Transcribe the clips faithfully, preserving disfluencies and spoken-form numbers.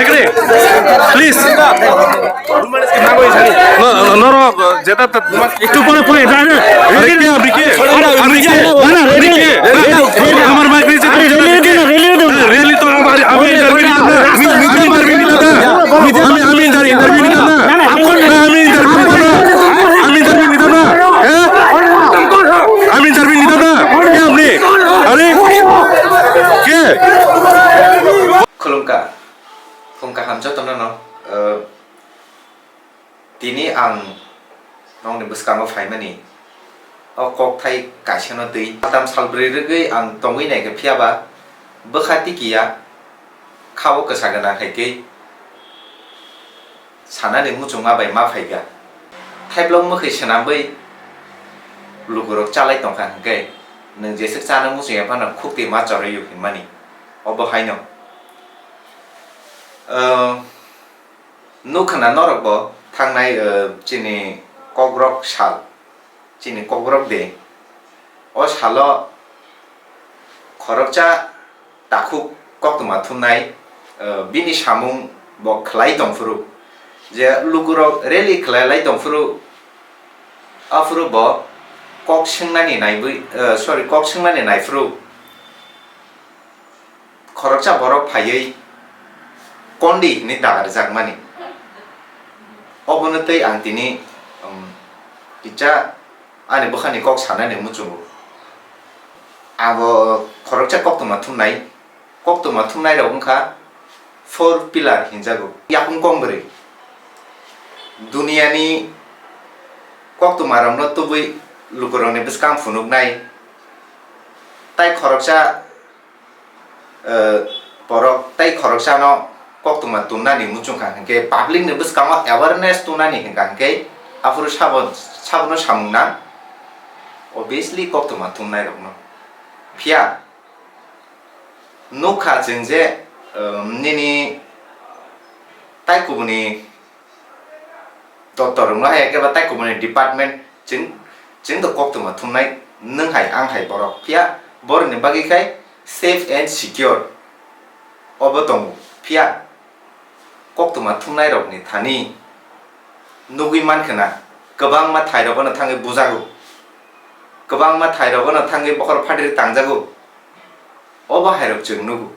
Please. No, no, no, no, jeta ta-, একটু পরে, পরে, এটা, এটা, আরে কে, আপনি কে? আরে, আপনি কে? না, না, রেডি, রেডি, রেডি। আমার মাইক নিচে আরে, রেডি, রেডি, রেডি। রেলি তো আমার, আমি ইন্টারভিউ নিতাম না। আমি, আমি ইন্টারভিউ নিতাম না। আমি, আমি ইন্টার-, ইন্টারভিউ নিতাম না। না, না, না, আমি ইন্টারভিউ নিতাম না। আমি ইন্টারভিউ নিতাম না। হ্যাঁ? আমি ইন্টারভিউ নিতাম না। কে আপনি? আরে? কে? Khulumkha. Phung kaham jotono no. Eh, tini ang nokni bwskango phaimani o kokthai kaisano twi saltham salbrwi rwgwi ang tongwi naikha, phiyaba bwkha tikiya, khao kwsa gwnang hai khe sanani muchungma bai ma phaikha. Thaiblok mwkhwi swnamwi lukurok chalai tongkha hwnkhe nwng jeswk chana muchungya phano khukti ma chorwi hinmani. Obo haino. Ehm, Nukha na norok bo thangnai, eh, chini kokrok sal, chini kokrok de. O salo khoroksa takhuk koktwma thumnai, eh, bini samung bo khlai tongphuru, je lukurok rally khlai lai tongphuru, aphuru bo kok swngnani naibwi, eh, sorry, kok swngnani naiphuru. Khoroksa borok phaiwi kondi hinwi dagarjakmani. Obono tei ang tini, um, kisa ani bwkhani kok sanani muchungo. Abo khoroksa koktwma thumnai, koktwma thumnairok wngkha four pillar hinjago, yakung kong bwrwi. Duniyani koktwmarokno tubui lukurokni bwskang phunuknai, tai khoroksa eh, borok tei khoroksano koktwma tumnani muchungkha hinkhe, public ni bwskango awareness tumnani hinkha hinkhe, aphuru sabo, sabono samung nang, obviously koktwma tumnairokno. Phiya nukha chwng je, eh, nini tai kubuni doptor wngma hai khe ba tai kubuni department, chwng, chwng to koktwma thumnai, nwng hai ang hai borok, phiya borokni bagwi khai safe and secure obo tongo. Phiya koktwma thumnairokni thani nugwi mankha na, kwbangma thairogono thangwi bujago, kwbangma thairogono thangwi bokhor phatri tangjago. Obo hairok chwng nugo.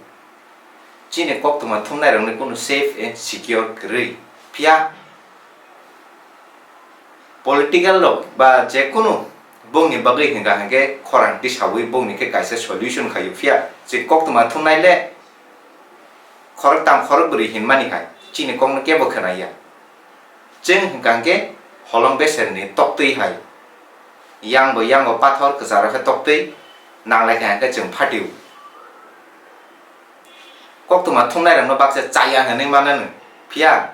Chini koktwma thumnairokni kunu safe and secure kwrwi. Phiya political rok ba je kunu bongni bagwi hinga hinkhe khorang tisawi bongni khe kaisa solution khaio. Phiya je koktwma thumnai le khoroktham khorokbwrwi hinmani hai chini kokno kebo khwnaya. Chwng hwnkha hwnkhe holong beserni toktwi hai. Yang bo yang bo pathor kwcharo khe toktwi, nanglai kha hwnkhe chwng phatio. Koktwma thumnairokno baksa chaya hwnwi mananw. Phiya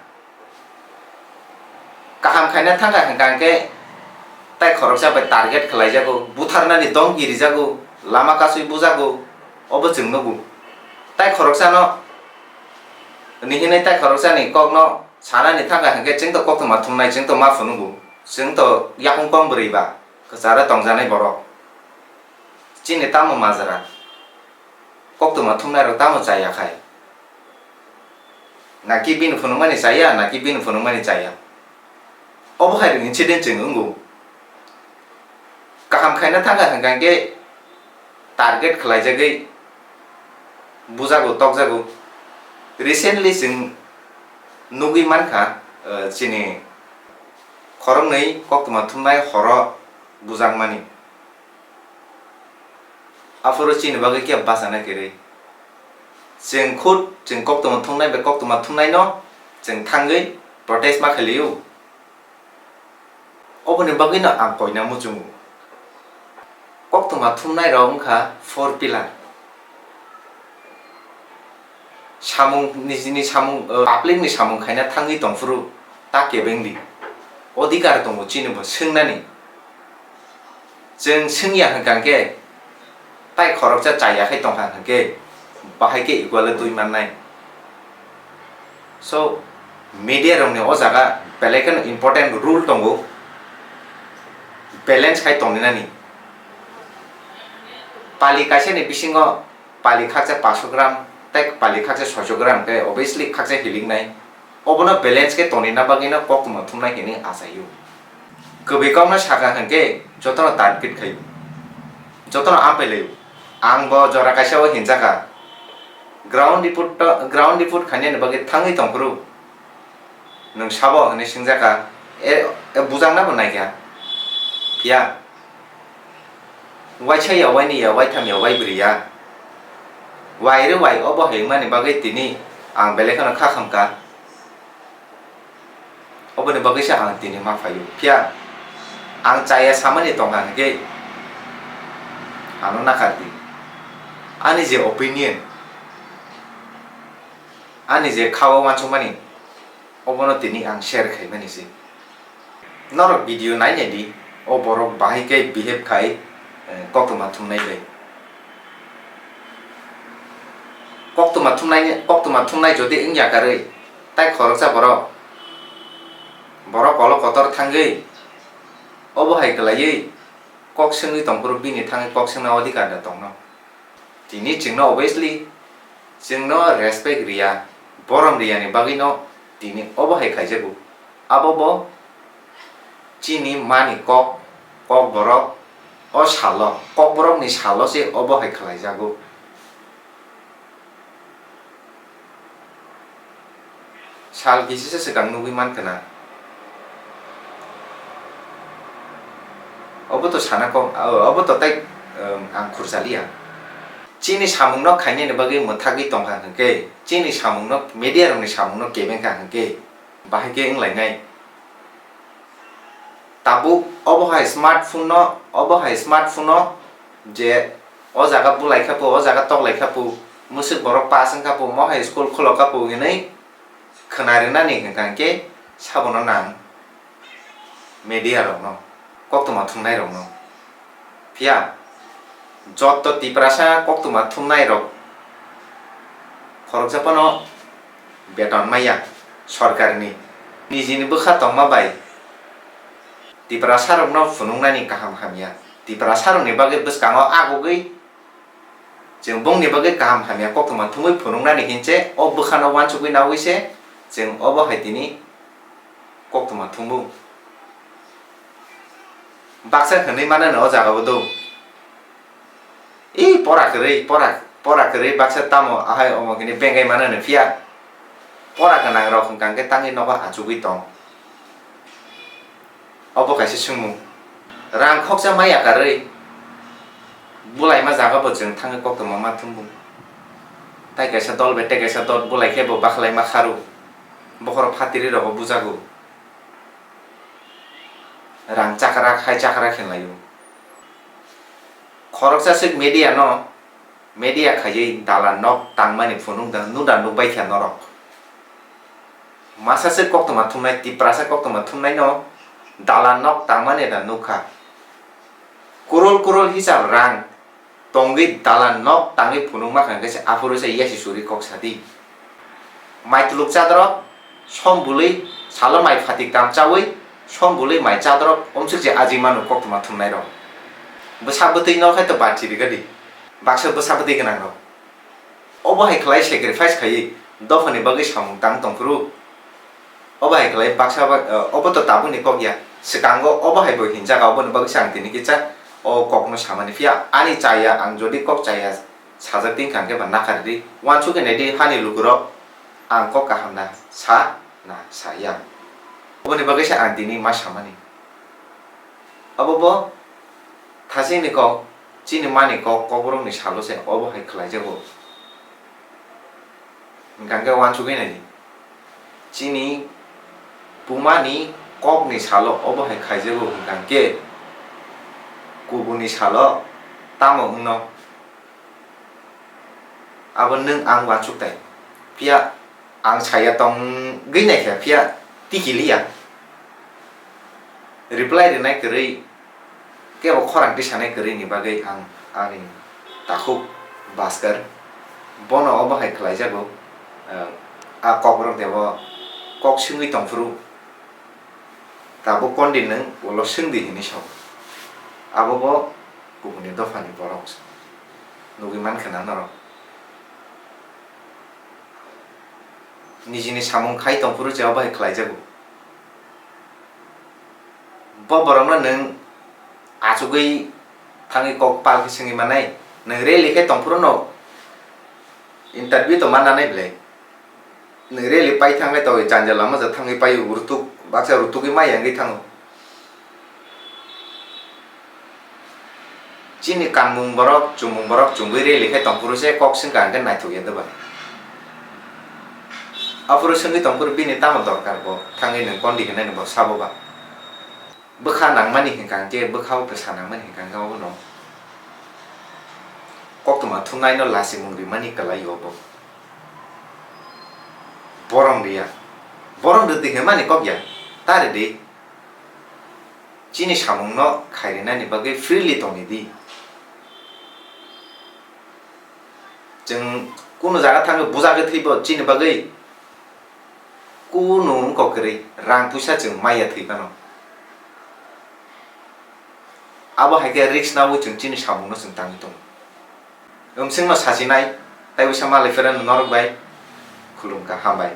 kaham khaina thangkha hwnkha hwnkhe tai khoroksa bai target khlaijago, butharnani dongki rijago, lama kasui bujago, obo chwng nugo. Tai khoroksano ni hinwi tai khoroksani kokno sanani thangkha hwnkhe, chwng to koktwma thumnai, chwng to ma phunugo, chwng to yakung kong bwrwi ba kwcharo tongjanai borok. Chini tamo majra? Koktwma thumnairok tamo chaya khai? Naki bini phunukmani chaya, naki bini phunukmani chaya? Obo hai incident chwng wngo. Kaham khaina thangkha hwnkha hwnkhe target khlaijagwi bujago, tokjago. Recently chwng nugwi mankha, eh, chini khoroknwi koktwma thumnai horo bujakmani. Aphuru chini bagwi khe bachana kwrwi. Chwng khud chwng koktwma thumnai bai koktwma thumnaino chwng thangwi protest ma khlaiwi. Oboni bagwino ang koina muchungo. Koktwma thumnairok wngkha four pillar. Samung, nijini samung, eh, public ni samung khaina thangwi tongphuru ta kebengdi. Odhikar tongo chini bo swngnani. Chwng swngya hwnkha hwnkhe, tai khoroksa chaya khai tongkha hwnkhe, bahai khe equal twi mannai. So, media rokni o jaga belai kheno important role tongo, balance khai tongninani. Pali kaisani bisingo pali khakchak paanch sho gram, Tei pali khaksa soichok gram khe obviously khaksa hilik nai. Obono balance khe tonina bagwino koktwma thumnai hinwi achaio. Kwbwi kokno sakha hwnkhe jotono target khaio. Jotono ampai laio. Ang bo jora kaisa o hinjakha. Ground report to, ground report khainani bagwi thangwi tongphuru. Nwng sabo hwnwi swngjakha. E, e bujakna bo naikha. Phiya. Waisa ya, waini ya, waitham ya, waibrwi ya. Wai re wai, obo hai wngmani bagwi tini ang belai kheno kha khamkha. Oboni bagwi se ang tini ma phaio. Phiya ang chaya samani tongkha hwnkhe ano nakardi. Ani je opinion, ani je kha-o uansukmani, obono tini ang share khaimani se. Norok video nai nai di, o borok bahai khe behave khai, eh, koktwma thumnai bai. Koktwma thumnai, koktwma thumnai jodi wngya karwi, tai khoroksa borok, borok kolo kotor thangwi, obo hai kwlaiwi kok swngwi tongphuru bini thangwi kok swngna odhikar da tongno? Tini chwngno obviously chwngno respect riya, borom riyani bagwino tini obo hai khaijago. Abo bo chini mani kok, kokborok o salo, kokborokni salo se obo hai khlaijago. Sal kisisa swkang nugwi mankha na. Obo to sana kok, obo to tai, um, ang khursa liya. Chini samungno khainani bagwi mwthagwi tongkha hwnkhe, chini samungno, media rokni samungno kebengkha hwnkhe, bahai khe wnglainai. Tabuk obo hai smartphone no, obo hai smartphone no je o jaga bulai kha pu, o jaga toklai kha pu, mwswk borok pass wng kha pu, mo hai school khulok kha pu hinwi khwna rinani hwnkha hwnkhe sabono nang media rokno, koktwma thumnai rokno. Phiya joto Tiprasa koktwma thumnai rok khoroksa phano beton maya sorkarni, nijini bwkha tongma bai Tiprasa rokno phunuknani kaham hamya. Tiprasa rokni bagwi bwskango agugwi chwng bongni bagwi kaham hamya koktwma thumwi phunuknani hinse o bwkhano uansukwi naui se chwng obo hai tini koktwma thumbu. Baksa hwnwi mano no o jaga o do. I pora kwrwi, pora, pora kwrwi baksa tamo ahai omo hwnwi bengai mano no phiya. Pora gwnang rok hwnkha hwnkhe tangwi nogo achugwi tong. Obo kaisa swngmung. Rang khoksa maya karwi bulaima jaga bo chwng thangwi koktwma ma thumbu. Tai kaisa dol bai tai kaisa dol bulai khe bo bakhlai ma kharu. Bokhorok phatiri rogo bujago. Rang chakrak hai chakrak hinlaio. Khoroksa swk media no, media khaiwi dalan nok tangmani phunuk da, nuda nukbai kha norok. Masa swk koktwma thumnai, Tiprasa koktwma thumnai no dalan nok tangmani da nukha. Kurul kurul hisab rang tongwi dalan nok tangwi phunukma kha hwnkhe se aphuru se yasi suri kok sadi. Mai tuluk chadrok som bului salo mai phatik tam chawi som bului mai chadrok omsuk je aji manu koktwma thumnai rok. Bwsa bwtwi no khai to barchi rigadi. Baksa bwsa bwtwi gwnang rok. Obo hai khlai sacrifice khaiwi dophani bagwi samung tang tongphuru. Obo hai khlai baksa ba, eh, obo to tabukni kok ya. Swkango obo hai bo hinjak, oboni bagwi se ang tini kisa o kokno samani. Phiya ani chaya, ang jodi kok chaya sajak tin kha hwnkhe ba nakaridi. Uansukgwi naidi hani lukurok ang kok kaham na sa na saya. Oboni bagwi se ang tini ma samani. Abo bo thasingni kok, chini mani kok, kokborokni salo se obo hai khlaijago. Hwnkha hwnkhe uansugwi naidi. Chini bumani kokni salo obo hai khaijago hwnkha hwnkhe kubuni salo tamo wngno? Abo nwng ang uansuk tai. Phiya ang saya tongwi naikha, phiya tikiliya. Reply rinai kwrwi, kebo khorang tisanai kwrwini bagwi ang ani takhuk Bhaskar bono obo hai khlaijago, eh, a kokrok debo kok swngwi tongphuru. Tabuk kondi nwng ulo swngdi hinwi sao. Abo bo kubuni dophani borok se. Nugwi mankha na norok. Nijini samung khai tongphuru se obo hai khlaijago. Bo borokno nwng achugwi thangwi kok pal khe swngwi manai. Nwng rally khe tongphuru no interview to mananai belai. Nwng rally pai thangkhe to janjal lama ja thangwi pai rutuk, baksa rutugwi maya wngwi thango. Chini kanmung borok, chumung borok chumui rally khe tongphuru se kok swngkha hwnkhe naithok ya doba. Aphuru swngwi tongphuru bini tamo dorkar bo thangwi nwng kondi hinani bo sabo ba. Bwkha nangmani hinkha hwnkhe bwkha o kwsa nangmani hinkha hwnkhe obono koktwma thumnaino lachimung rimani kwlai o bo. Borom riya. Borom rwdi hinmani kok ya. Ta rwdi. Chini samungno khairinani bagwi freely tongni di. Chwng kunu jaga thangwi bujagwi thwibo chini bagwi kunu wngkok kwrwi rang puisa chwng maya thwi phano. Abo hai khe risk nawi chwng chini samungno chwng tangwi tongo. Wngsingno sachinai, tai uisa malai phera norok bai khulumkha, hambai.